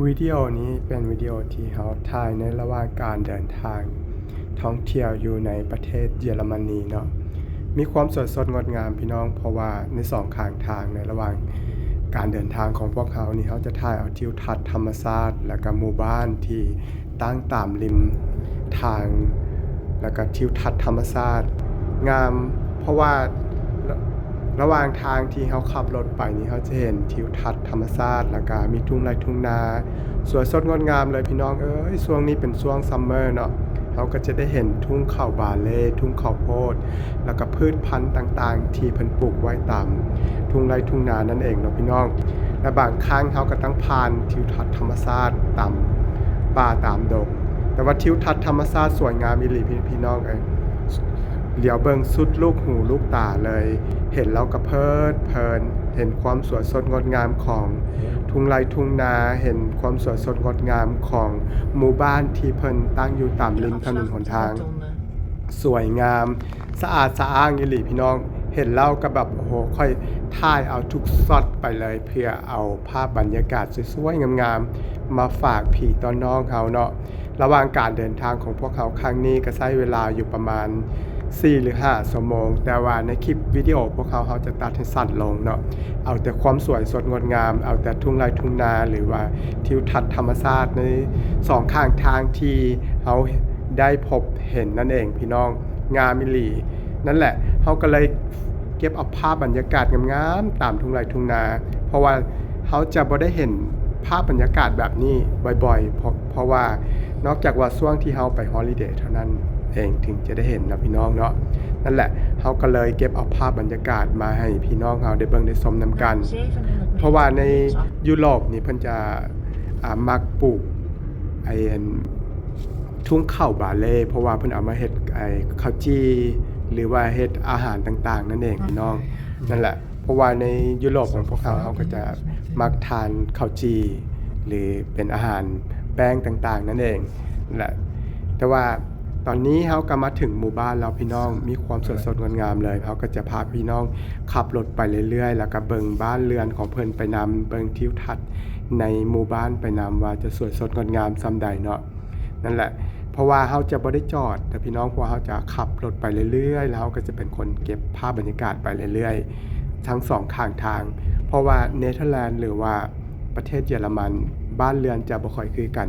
ວິດີໂອນີ້ເປັນວິດີໂອທີ່ເຮົາຖ່າຍໃນລະຫວ່າງການເດີນທາງທ່ອງທ່ຽວຢູ່ໃນປະເທດເຢຍລະມະນີເນາະ. ມີຄວາມສວຍສົດງົດງາມພີ່ນ້ອງ, ເພາະວ່າໃນສອງຂ້າງທາງ ໃນລະຫວ່າງການເດີນທາງຂອງພວກເຮົານີ້ ເຮົາຈະຖ່າຍເອົາທິວທັດທຳມະຊາດ ແລະກະໝູ່ບ້ານທີ່ ຕັ້ງຕາມລິມທາງ ແລ້ວກະທິວທັດທຳມະຊາດງາມ, ເພາະວ່າລະ ລະຫວ່າງທາງທີ່ເຮົາຂັບລົດໄປນີ້ ເຮົາຈະເຫັນທິວທັດທຳມະຊາດ ແລ້ວກະມີທົ່ງໄຮ່ທົ່ງນາ ສວຍສົດງົດງາມເລີຍພີ່ນ້ອງເອີຍ. ຊ່ວງນີ້ເປັນຊ່ວງ summer ເນາະ, ເຮົາກໍຈະໄດ້ເຫັນທຸ່ງເຂົ້າບາເລ, ທຸ່ງເຂົ້າໂພດ ແລ້ວກະພືດພັນຕ່າງໆທີ່ເພິ່ນປູກໄວ້ຕາມ ທົ່ງໄຮ່ທົ່ງນານັ້ນເອງເນາະພີ່ນ້ອງ. ແລະບາງຄັ້ງເຮົາກໍຕ້ອງຜ່ານທິວທັດທຳມະຊາດຕາມປ່າຕາມດົງ, ແຕ່ວ່າທິວທັດທຳມະຊາດສວຍງາມອີ່ຫຼີພີ່ ພີ່ນ້ອງເອີຍ. ຫຼຽວເບິ່ງສຸດລູກຫູລູກຕາເລີຍ, ເຫັນແລ້ວກໍເພີດເພີນ, ເຫັນຄວາມສວຍສົດງົດງາມຂອງທົ່ງໄຮ່ທົ່ງນາ, ເຫັນຄວາມສວຍສົດງົດງາມຂອງໝູ່ບ້ານທີ່ເພິ່ນຕັ້ງຢູ່ຕາມລິມຖະໜົນຫົນທາງ. ສວຍງາມ ສະອາດສະອ້າງອີ່ຫຼີພີ່ນ້ອງ. ເຫັນແລ້ວກໍແບບ ໂອ້ໂຫ ຂ້ອຍຖ່າຍເອົາທຸກຊັອດໄປເລີຍ ເພື່ອເອົາພາບບັນຍາກາດສວຍໆງາມໆມາຝາກພີ່ຕໍ່ນ້ອງເຮົາເນາະ. ລະຫວ່າງການເດີນທາງຂອງພວກເຮົາຄັ້ງນີ້ກໍໃຊ້ເວລາຢູ່ປະມານສີ່ຫຼືຫ້າຊົ່ວໂມງ, ແຕ່ວ່າໃນຄລິບວິດີໂອພວກເຮົາ ເຮົາຈະຕັດໃຫ້ສັ້ນລົງເນາະ, ເອົາແຕ່ຄວາມສວຍສົດງົດງາມ, ເອົາແຕ່ທົ່ງໄຮ່ທົ່ງນາ ຫຼືວ່າທິວທັດທຳມະຊາດໃນສອງຂ້າງທາງທີ່ເຮົາໄດ້ພົບ ເຫັນນັ້ນເອງພີ່ນ້ອງ, ງາມອີ່ຫຼີ. ນັ້ນແຫຼະ ເຮົາກໍເລີຍເກັບເອົາພາບບັນຍາກາດງາມໆຕາມທົ່ງໄຮ່ທົ່ງນາ, ເພາະວ່າເຮົາຈະບໍ່ໄດ້ເຫັນພາບບັນຍາກາດແບບນີ້ບ່ອຍໆ ເພາະ ເພາະວ່ານອກຈາກວ່າຊ່ວງທີ່ເຮົາໄປຮອລິເດເທົ່ານັ້ນເອງ ເຖິງຈະໄດ້ເຫັນເນາະພີ່ນ້ອງເນາະ. ນັ້ນແຫຼະ ເຮົາກໍເລີຍເກັບເອົາພາບບັນຍາກາດມາໃຫ້ພີ່ນ້ອງເຮົາໄດ້ເບິ່ງໄດ້ຊົມນຳກັນ, ເພາະວ່າໃນຢູໂຣບນີ້ເພິ່ນຈະ ອ່າ ມັກປູກ ໄອ້ ອັນ ທຸ່ງເຂົ້າບາເລ, ເພາະວ່າເພິ່ນເອົາມາເຮັດ ໄອ້ ເຂົ້າຈີ່ ຫຼືວ່າເຮັດອາຫານຕ່າງໆນັ້ນເອງພີ່ນ້ອງ. ນັ້ນແຫຼະ ເພາະວ່າໃນຢູໂຣບຂອງພວກເຮົາ ເຮົາກໍຈະມັກທານເຂົ້າຈີ່ ຫຼືເປັນອາຫານແປ້ງຕ່າງໆນັ້ນເອງແຫຼະ. ແຕ່ວ່າຕອນນີ້ເຮົາກໍມາເຖິງໝູ່ບ້ານແລ້ວພີ່ນ້ອງ, ມີຄວາມສວຍສົດງົດງາມເລີຍ. ເຮົາກໍຈະພາພີ່ນ້ອງຂັບລົດໄປເລື້ອຍໆ ແລ້ວກໍເບິ່ງບ້ານເຮືອນຂອງເພິ່ນໄປນຳ, ເບິ່ງທິວທັດ ໃນໝູ່ບ້ານໄປນຳວ່າຈະສວຍສົດງົດງາມສ່ຳໃດເນາະ. ນັ້ນແຫຼະ ເພາະວ່າເຮົາຈະບໍ່ໄດ້ຈອດເດີພີ່ນ້ອງ, ເພາະວ່າເຮົາຈະຂັບລົດໄປເລື້ອຍໆ ແລ້ວເຮົາກໍຈະເປັນຄົນເກັບພາບບັນຍາກາດໄປເລື້ອຍໆ ທັງສອງຂ້າງທາງ, ເພາະວ່າເນເທີແລນ ຫຼືວ່າປະເທດເຢຍລະມັນ ບ້ານເຮືອນຈະບໍ່ຄ່ອຍຄືກັນ,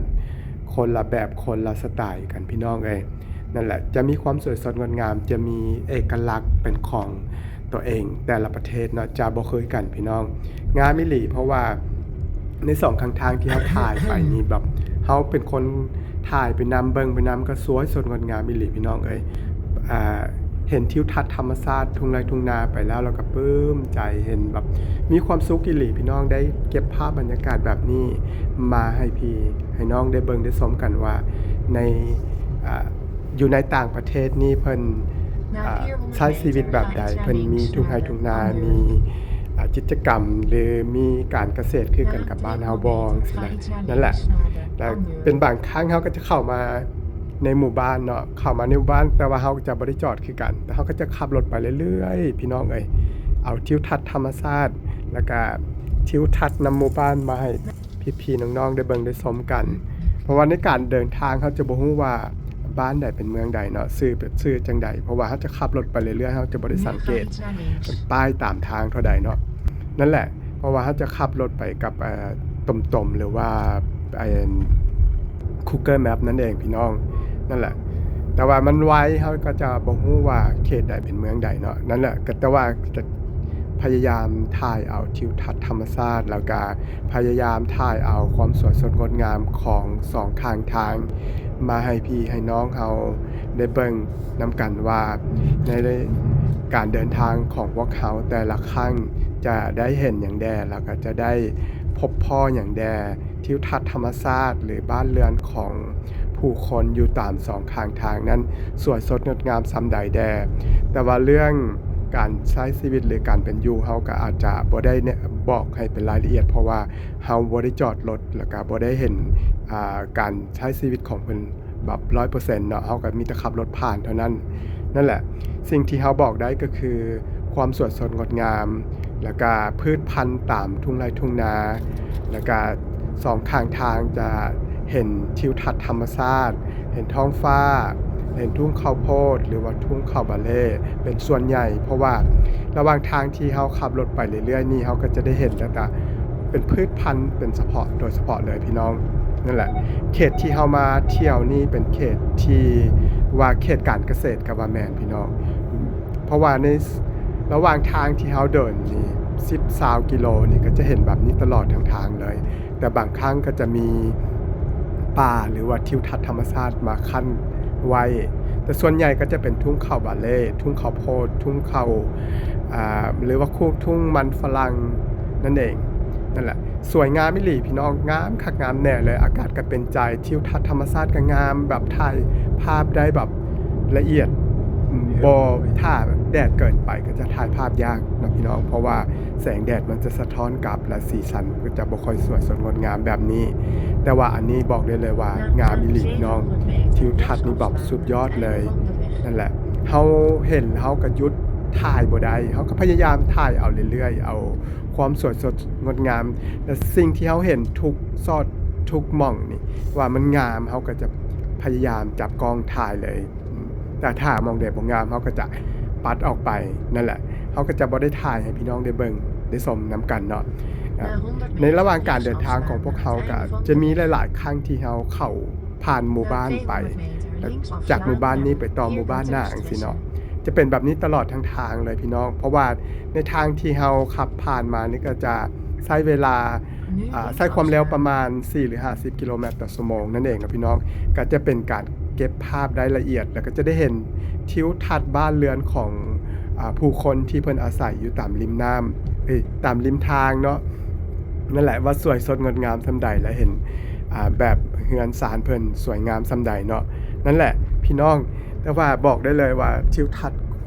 ຄົນລະແບບ ຄົນລະສະໄຕກັນພີ່ນ້ອງເອີຍ. ນັ້ນແຫຼະ ຈະມີຄວາມສວຍສົດງົດງາມ, ຈະມີເອກະລັກເປັນຂອງ ຕົວເອງແຕ່ລະປະເທດເນາະ ຈະບໍ່ຄືກັນພີ່ນ້ອງ. ງາມອີ່ຫຼີ ເພາະວ່າໃນສອງຂ້າງທາງທີ່ເຮົາຖ່າຍໄປນີ້ ແບບເຮົາເປັນຄົນຖ່າຍໄປນຳ ເບິ່ງໄປນຳ ກໍສວຍສົດງົດງາມອີ່ຫຼີພີ່ນ້ອງເອີຍ. ອ່າ ເຫັນທິວທັດທຳມະຊາດ ທົ່ງໄຮ່ທົ່ງນາໄປແລ້ວ ແລ້ວກໍປຶ້ມໃຈ ເຫັນແບບມີຄວາມສຸກອີ່ຫຼີພີ່ນ້ອງ, ໄດ້ເກັບພາບບັນຍາກາດແບບນີ້ມາໃຫ້ພີ່ໃຫ້ນ້ອງໄດ້ເບິ່ງໄດ້ຊົມກັນວ່າ ໃນ ອ່າ ຢູ່ໃນຕ່າງປະເທດນີ້ເພິ່ນ ອ່າ ໃຊ້ຊີວິດແບບໃດ, ເພິ່ນມີທົ່ງໄຮ່ທົ່ງນາ, ມີ ອ່າ ກິດຈະກຳ ຫຼື ມີການກະເສດຄືກັນກັບບ້ານເຮົາບໍ່ ຈັ່ງຊີ້ນະ. ນັ້ນແຫຼະ ແລະ ເປັນບາງຄັ້ງເຮົາກໍຈະເຂົ້າມາໃນໝູ່ບ້ານເນາະ, ເຂົ້າມາໃນໝູ່ບ້ານ ແຕ່ວ່າເຮົາກໍຈະບໍ່ໄດ້ຈອດຄືກັນ, ແຕ່ເຮົາກໍຈະຂັບລົດໄປເລື້ອຍໆ ພີ່ນ້ອງເອີຍ, ເອົາທິວທັດທຳມະຊາດ ແລ້ວກະທິວທັດນຳໝູ່ບ້ານມາໃຫ້ ພີ່ໆນ້ອງໆໄດ້ເບິ່ງໄດ້ຊົມກັນ. ເພາະວ່າໃນການເດີນທາງ ເຮົາຈະບໍ່ຮູ້ວ່າບ້ານໃດເປັນເມືອງໃດເນາະ, ຊື່ແບບຊື່ຈັ່ງໃດ, ເພາະວ່າເຮົາຈະຂັບລົດໄປເລື້ອຍໆ ເຮົາຈະບໍ່ໄດ້ສັງເກດປ້າຍຕາມທາງເທົ່າໃດເນາະ. ນັ້ນແຫຼະ ເພາະວ່າເຮົາຈະຂັບລົດໄປກັບ ເອີ ຕົມໆ ຫຼືວ່າ ອັນ Google Map ນັ້ນເອງພີ່ນ້ອງ. ນັ້ນແຫຼະ ແຕ່ວ່າມັນໄວ ເຮົາກໍຈະບໍ່ຮູ້ວ່າເຂດໃດເປັນເມືອງໃດເນາະ. ນັ້ນແຫຼະ ກໍແຕ່ວ່າຈະພະຍາຍາມຖ່າຍເອົາທິວທັດທຳມະຊາດ ແລ້ວກະ ພະຍາຍາມຖ່າຍເອົາຄວາມສວຍສົດງົດງາມຂອງສອງຂ້າງທາງ ມາໃຫ້ພີ່ໃຫ້ນ້ອງເຮົາໄດ້ເບິ່ງນຳກັນວ່າ ໃນການເດີນທາງຂອງພວກເຮົາແຕ່ລະຄັ້ງຈະໄດ້ເຫັນຫຍັງແດ່ ແລ້ວກໍຈະໄດ້ພົບພໍ້ຫຍັງແດ່, ທິວທັດທຳມະຊາດ ຫຼື ບ້ານເຮືອນຂອງຜູ້ຄົນຢູ່ຕາມສອງຂ້າງທາງນັ້ນ ສວຍສົດງົດງາມສ່ຳໃດແດ່. ແຕ່ວ່າເລື່ອງການໃຊ້ຊີວິດ ຫຼື ການເປັນຢູ່ ເຮົາກໍອາດຈະບໍ່ໄດ້ແນະ ບອກໃຫ້ເປັນລາຍລະອຽດ ເພາະວ່າ ເຮົາບໍ່ໄດ້ຈອດລົດ ແລ້ວກະບໍ່ໄດ້ເຫັນ ອ່າ ການໃຊ້ຊີວິດຂອງເພິ່ນແບບຮ້ອຍເປີເຊັນເນາະ, ເຮົາກະມີແຕ່ຂັບລົດຜ່ານເທົ່ານັ້ນ. ນັ້ນແຫຼະ ສິ່ງທີ່ເຮົາບອກໄດ້ກໍຄືຄວາມສວຍສົດງົດງາມ ແລ້ວກະພືດພັນຕາມທົ່ງໄຮ່ທົ່ງນາ ແລ້ວກະ ສອງຂ້າງທາງຈະເຫັນທິວທັດທຳມະຊາດ, ເຫັນທ້ອງຟ້າ, ເຫັນທຸ່ງເຂົ້າໂພດ ຫຼືວ່າທຸ່ງເຂົ້າບາເລ່ເປັນສ່ວນໃຫຍ່, ເພາະວ່າລະຫວ່າງທາງທີ່ເຮົາຂັບລົດໄປເລື້ອຍໆນີ້ ເຮົາກໍຈະໄດ້ເຫັນ ແລ້ວກໍເປັນພືດພັນເປັນສະເພາະ ໂດຍສະເພາະເລີຍພີ່ນ້ອງ. ນັ້ນແຫຼະ ເຂດທີ່ເຮົາມາທ່ຽວນີ້ເປັນເຂດທີ່ວ່າເຂດການກະເສດກໍວ່າແມ່ນພີ່ນ້ອງ. ເພາະວ່າໃນລະຫວ່າງທາງທີ່ເຮົາເດີນນີ້ ສິບ ຊາວກິໂລນີ້ ກໍຈະເຫັນແບບນີ້ຕະຫຼອດທັງທາງເລີຍ, ແຕ່ບາງຄັ້ງກໍຈະມີປ່າ ຫຼືວ່າທິວທັດທຳມະຊາດມາກັ້ນໄວ້, ແຕ່ສ່ວນໃຫຍ່ກໍຈະເປັນທຸ່ງເຂົ້າບາເລ່, ທຸ່ງເຂົ້າໂພດ, ທຸ່ງເຂົ້າ ອ່າ ຫຼືວ່າຄຸ ທຸ່ງມັນຝຣັ່ງນັ້ນເອງ. ນັ້ນແຫຼະ ສວຍງາມອີ່ຫຼີພີ່ນ້ອງ, ງາມຄັກງາມແນ່ເລີຍ, ອາກາດກໍເປັນໃຈ, ທິວທັດທຳມະຊາດກໍງາມ, ແບບຖ່າຍພາບໄດ້ແບບລະອຽດ, ບໍ່ ຖ້າແດດເກີນໄປກໍຈະຖ່າຍພາບຍາກເນາະພີ່ນ້ອງ, ເພາະວ່າແສງແດດມັນຈະສະທ້ອນກັບ ແລະ ສີສັນກໍຈະບໍ່ຄ່ອຍສວຍສົດງົດງາມແບບນີ້. ແຕ່ວ່າອັນນີ້ບອກໄດ້ເລີຍວ່າງາມອີ່ຫຼີພີ່ນ້ອງ, ທິວທັດນີ້ແບບສຸດຍອດເລີຍ. ນັ້ນແຫຼະ ເຮົາເຫັນເຮົາກໍຢຸດຖ່າຍບໍ່ໄດ້, ເຮົາກໍພະຍາຍາມຖ່າຍເອົາເລື້ອຍໆ ເອົາຄວາມສວຍສົດງົດງາມ ແລະ ສິ່ງທີ່ເຮົາເຫັນທຸກຊອດທຸກໝ່ອງນີ້ ວ່າມັນງາມ ເຮົາກໍຈະພະຍາຍາມຈັບກ້ອງຖ່າຍເລີຍ. ອືມ ແຕ່ຖ້າໝ່ອງໃດບໍ່ງາມ ເຮົາກໍຈະປັດອອກໄປ. ນັ້ນແຫຼະ ເຮົາກໍຈະບໍ່ໄດ້ຖ່າຍໃຫ້ພີ່ນ້ອງໄດ້ເບິ່ງໄດ້ຊົມນຳກັນເນາະ. ອາ ໃນລະຫວ່າງການເດີນທາງຂອງພວກເຮົາ ກໍຈະມີຫຼາຍໆຄັ້ງທີ່ເຮົາເຂົ້າຜ່ານໝູ່ບ້ານໄປ, ຈາກໝູ່ບ້ານນີ້ໄປຕໍ່ໝູ່ບ້ານໜ້າຈັ່ງຊີ້ເນາະ, ຈະເປັນແບບນີ້ຕະຫຼອດທັງທາງເລີຍພີ່ນ້ອງ. ເພາະວ່າໃນທາງທີ່ເຮົາຂັບຜ່ານມານີ້ ກໍຈະໃຊ້ເວລາ ອ່າ ໃຊ້ຄວາມເລັວປະມານສີ່ ຫຼື ຫ້າສິບກິໂລແມັດຕໍ່ຊົ່ວໂມງນັ້ນເອງເນາະພີ່ນ້ອງ. ກໍຈະເປັນການເກັບພາບໄດ້ລະອຽດ ແລ້ວກໍຈະໄດ້ເຫັນທິວທັດບ້ານເຮືອນຂອງ ອ່າ ຜູ້ຄົນທີ່ເພິ່ນອາໄສຢູ່ຕາມລິມນ້ຳ ເອີຍ ຕາມລິມທາງເນາະ. ນັ້ນແຫຼະ ວ່າສວຍສົດງົດງາມສ່ຳໃດ ແລະ ເຫັນ ອ່າ ແບບເຮືອນຊານເພິ່ນສວຍງາມສ່ຳໃດເນາະ. ນັ້ນແຫຼະພີ່ນ້ອງ, ແຕ່ວ່າບອກໄດ້ເລີຍວ່າທິວທັດ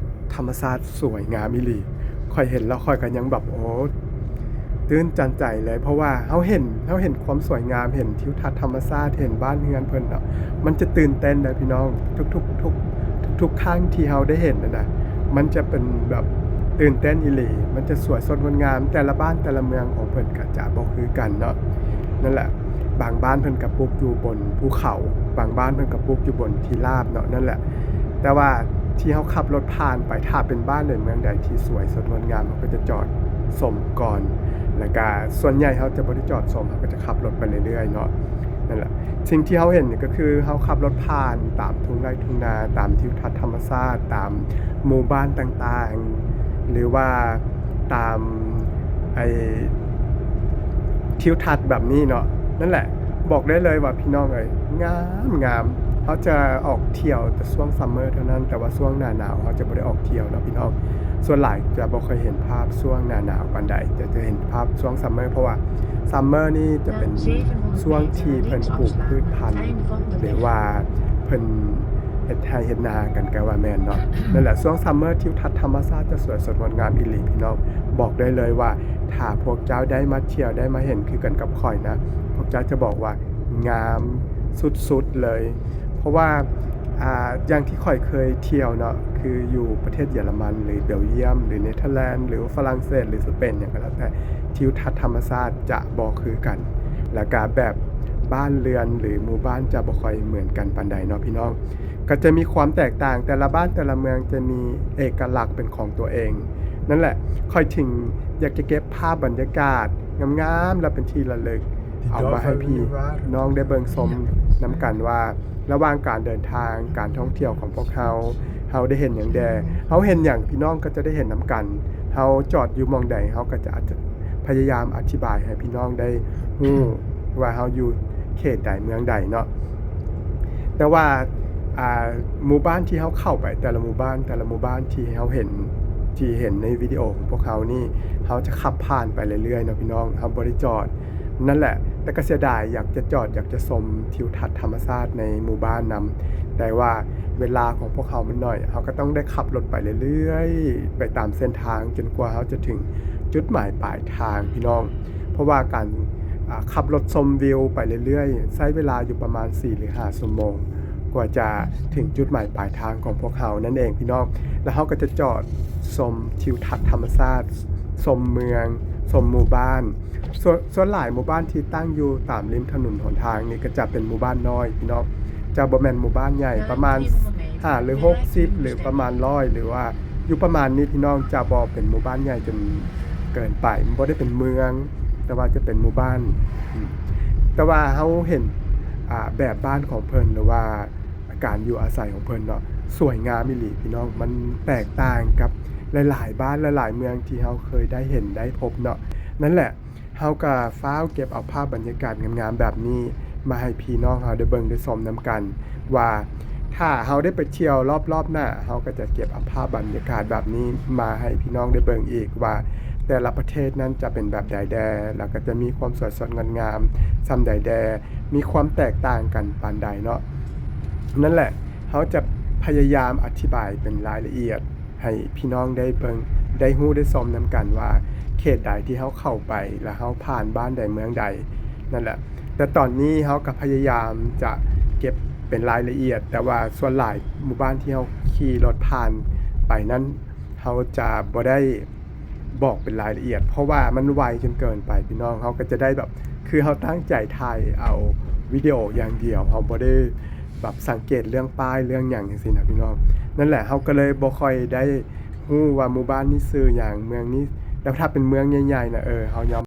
ທຳມະຊາດສວຍງາມອີ່ຫຼີ. ຂ້ອຍເຫັນແລ້ວຂ້ອຍກໍຍັງແບບ ໂອ້ ຕື່ນຕັນໃຈເລີຍ, ເພາະວ່າເຮົາເຫັນ ເຮົາເຫັນຄວາມສວຍງາມ, ເຫັນທິວທັດທຳມະຊາດ, ເຫັນບ້ານເຮືອນເພິ່ນເນາະ, ມັນຈະຕື່ນເຕັ້ນເດ້ພີ່ນ້ອງ. ທຸກໆ ທຸກ ທຸກໆຄັ້ງທີ່ເຮົາໄດ້ເຫັນນັ້ນນະ ມັນຈະເປັນແບບຕື່ນເຕັ້ນອີ່ຫຼີ, ມັນຈະສວຍສົດງົດງາມ. ແຕ່ລະບ້ານແຕ່ລະເມືອງຂອງເພິ່ນກໍຈະບໍ່ຄືກັນເນາະ. ນັ້ນແຫຼະ ບາງບ້ານເພິ່ນກໍປຸກຢູ່ບົນພູເຂົາ, ບາງບ້ານເພິ່ນກໍປຸກຢູ່ບົນທີ່ລາບເນາະ. ນັ້ນແຫຼະ ແຕ່ວ່າທີ່ເຮົາຂັບລົດຜ່ານໄປ ຖ້າເປັນບ້ານໃດເມືອງໃດທີ່ສວຍສົດງົດງາມ ເຮົາກໍຈະຈອດຊົມກ່ອນ, ແລ້ວກະສ່ວນໃຫຍ່ເຮົາຈະບໍ່ໄດ້ຈອດຊົມ, ເຮົາກໍຈະຂັບລົດໄປເລື້ອຍໆເນາະ. ນັ້ນແຫຼະ ສິ່ງທີ່ເຮົາເຫັນນີ້ກໍຄືເຮົາຂັບລົດຜ່ານຕາມທົ່ງໄຮ່ທົ່ງນາ, ຕາມທິວທັດທຳມະຊາດ, ຕາມໝູ່ບ້ານຕ່າງໆ ຫຼືວ່າ ຕາມໄອ້ທິວທັດແບບນີ້ເນາະ. ນັ້ນແຫຼະ ບອກໄດ້ເລີຍວ່າພີ່ນ້ອງເອີຍ ງາມໆ. ເຮົາຈະອອກທ່ຽວແຕ່ຊ່ວງ summer ເທົ່ານັ້ນ, ແຕ່ວ່າຊ່ວງໜ້າໜາວເຮົາຈະບໍ່ໄດ້ອອກທ່ຽວເນາະພີ່ນ້ອງ. ສ່ວນຫຼາຍຈະບໍ່ຄ່ອຍເຫັນພາບຊ່ວງໜ້າໜາວປານໃດ, ຈະ ຈະເຫັນພາບຊ່ວງ summer ເພາະວ່າ summer ນີ້ຈະເປັນຊ່ວງທີ່ເພິ່ນປູກພືດພັນ ຫຼືວ່າເພິ່ນເຮັດໄຮ່ເຮັດນາກັນ ກໍວ່າແມ່ນເນາະ. ນັ້ນແຫຼະ ຊ່ວງ summer ທິວທັດທຳມະຊາດຈະສວຍສົດງົດງາມອີ່ຫຼີພີ່ນ້ອງ. ບອກໄດ້ເລີຍວ່າ ຖ້າພວກເຈົ້າໄດ້ມາທ່ຽວ ໄດ້ມາເຫັນຄືກັນກັບຂ້ອຍນະ ພວກເຈົ້າຈະບອກວ່າງາມສຸດໆເລີຍ. ເພາະວ່າ ອ່າ ຢ່າງທີ່ຂ້ອຍເຄີຍທ່ຽວເນາະ ຄືຢູ່ປະເທດເຢຍລະມັນ ຫຼື ເບວຢ້ຽມ ຫຼື ເນເທີແລນ ຫຼື ຝຣັ່ງເສດ ຫຼື ສະເປນ ຫຍັງກໍແລ້ວແຕ່ ທິວທັດທຳມະຊາດຈະບໍ່ຄືກັນ, ແລ້ວກະແບບບ້ານເຮືອນ ຫຼື ໝູ່ບ້ານຈະບໍ່ຄ່ອຍເໝືອນກັນປານໃດເນາະພີ່ນ້ອງ. ກໍຈະມີຄວາມແຕກຕ່າງ, ແຕ່ລະບ້ານແຕ່ລະເມືອງຈະມີເອກະລັກເປັນຂອງຕົວເອງ. ນັ້ນແຫຼະ ຂ້ອຍເຖິງຢາກຈະເກັບພາບບັນຍາກາດງາມໆ ແລະ ເປັນທີ່ລະລຶກ ເອົາມາໃຫ້ພີ່ນ້ອງໄດ້ເບິ່ງຊົມນຳກັນວ່າ ລະຫວ່າງການເດີນທາງ ການທ່ອງທ່ຽວຂອງພວກເຮົາ ເຮົາໄດ້ເຫັນຫຍັງແດ່? ເຮົາເຫັນຫຍັງ ພີ່ນ້ອງກໍຈະໄດ້ເຫັນນຳກັນ. ເຮົາຈອດຢູ່ໝ່ອງໃດ ເຮົາກໍຈະ ອາດຈະພະຍາຍາມອະທິບາຍໃຫ້ພີ່ນ້ອງໄດ້ຮູ້ວ່າເຮົາຢູ່ເຂດໃດເມືອງໃດເນາະ. ແຕ່ວ່າ ອ່າ ໝູ່ບ້ານທີ່ເຮົາເຂົ້າໄປ ແຕ່ລະໝູ່ບ້ານ ແຕ່ລະໝູ່ບ້ານທີ່ເຮົາເຫັນ ທີ່ເຫັນໃນວິດີໂອຂອງພວກເຮົານີ້ ເຮົາຈະຂັບຜ່ານໄປເລື້ອຍໆເນາະພີ່ນ້ອງ, ເຮົາບໍ່ໄດ້ຈອດ. ນັ້ນແຫຼະ ແຕ່ກໍເສຍດາຍ ຢາກຈະຈອດ ຢາກຈະຊົມທິວທັດທຳມະຊາດໃນໝູ່ບ້ານນຳ, ແຕ່ວ່າເວລາຂອງພວກເຮົາມັນໜ້ອຍ, ເຮົາກໍຕ້ອງໄດ້ຂັບລົດໄປເລື້ອຍໆ ໄປຕາມເສັ້ນທາງ ຈົນກວ່າເຮົາຈະເຖິງຈຸດໝາຍປາຍທາງ ພີ່ນ້ອງ. ເພາະວ່າການ ອາ ຂັບລົດຊົມວິວໄປເລື້ອຍໆ ໃຊ້ເວລາຢູ່ປະມານສີ່ ຫຼື ຫ້າຊົ່ວໂມງ ກວ່າຈະເຖິງຈຸດໝາຍປາຍທາງຂອງພວກເຮົານັ້ນເອງ ພີ່ນ້ອງ. ແລ້ວເຮົາກໍຈະຈອດຊົມທິວທັດທຳມະຊາດ, ຊົມເມືອງ, ຊົມໝູ່ບ້ານ. ສ່ວນ ສ່ວນຫຼາຍໝູ່ບ້ານທີ່ຕັ້ງຢູ່ຕາມລິມຖະໜົນຫົນທາງນີ້ ກໍຈະເປັນໝູ່ບ້ານນ້ອຍພີ່ນ້ອງ, ຈະບໍ່ແມ່ນໝູ່ບ້ານໃຫຍ່ ປະມານຫ້າ ຫຼື ຫົກສິບ ຫຼື ປະມານຮ້ອຍ ຫຼືວ່າຢູ່ປະມານນີ້ພີ່ນ້ອງ, ຈະບໍ່ເປັນໝູ່ບ້ານໃຫຍ່ຈົນເກີນໄປ, ບໍ່ໄດ້ເປັນເມືອງ ແຕ່ວ່າຈະເປັນໝູ່ບ້ານ. ອືມ ແຕ່ວ່າເຮົາເຫັນ ອ່າ ແບບບ້ານຂອງເພິ່ນ ຫຼືວ່າ ການຢູ່ອາໄສຂອງເພິ່ນເນາະ ສວຍງາມອີ່ຫຼີພີ່ນ້ອງ, ມັນແຕກຕ່າງກັບຫຼາຍໆບ້ານ ຫຼາຍໆເມືອງທີ່ເຮົາເຄີຍໄດ້ເຫັນໄດ້ພົບເນາະ. ນັ້ນແຫຼະ ເຮົາກໍຟ້າວເກັບເອົາພາບບັນຍາກາດງາມໆແບບນີ້ ມາໃຫ້ພີ່ນ້ອງເຮົາໄດ້ເບິ່ງໄດ້ຊົມນຳກັນ ວ່າຖ້າເຮົາໄດ້ໄປທ່ຽວລອບໆໜ້າ ເຮົາກໍຈະເກັບເອົາພາບບັນຍາກາດແບບນີ້ມາໃຫ້ພີ່ນ້ອງໄດ້ເບິ່ງອີກວ່າ ແຕ່ລະປະເທດນັ້ນຈະເປັນແບບໃດແດ່ ແລ້ວກໍຈະມີຄວາມສວຍສົດງົດງາມສ່ຳໃດແດ່ ມີຄວາມແຕກຕ່າງກັນປານໃດເນາະ. ນັ້ນແຫຼະ ເຮົາຈະພະຍາຍາມອະທິບາຍເປັນລາຍລະອຽດໃຫ້ພີ່ນ້ອງໄດ້ເບິ່ງ ໄດ້ຮູ້ໄດ້ຊົມນຳກັນວ່າ ເຂດໃດທີ່ເຮົາເຂົ້າໄປ ແລ້ວເຮົາຜ່ານບ້ານໃດເມືອງໃດ ນັ້ນແຫຼະ. ແຕ່ຕອນນີ້ເຮົາກໍພະຍາຍາມຈະເກັບເປັນລາຍລະອຽດ, ແຕ່ວ່າສ່ວນຫຼາຍໝູ່ບ້ານທີ່ເຮົາຂີ່ລົດຜ່ານໄປນັ້ນ ເຮົາຈະບໍ່ໄດ້ ບອກເປັນລາຍລະອຽດ ເພາະວ່າມັນໄວຈົນເກີນໄປພີ່ນ້ອງ. ເຮົາກໍຈະໄດ້ແບບ ຄືເຮົາຕັ້ງໃຈຖ່າຍເອົາວິດີໂອຢ່າງດຽວ, ເຮົາບໍ່ໄດ້ແບບສັງເກດເລື່ອງປ້າຍເລື່ອງຫຍັງຈັ່ງຊີ້ນະພີ່ນ້ອງ. ນັ້ນແຫຼະ ເຮົາກໍເລີຍບໍ່ຄ່ອຍໄດ້ຮູ້ວ່າໝູ່ບ້ານນີ້ຊື່ຫຍັງ ເມືອງນີ້, ແຕ່ຖ້າເປັນເມືອງໃຫຍ່ໆນະ ເອີ ເຮົາຍອມ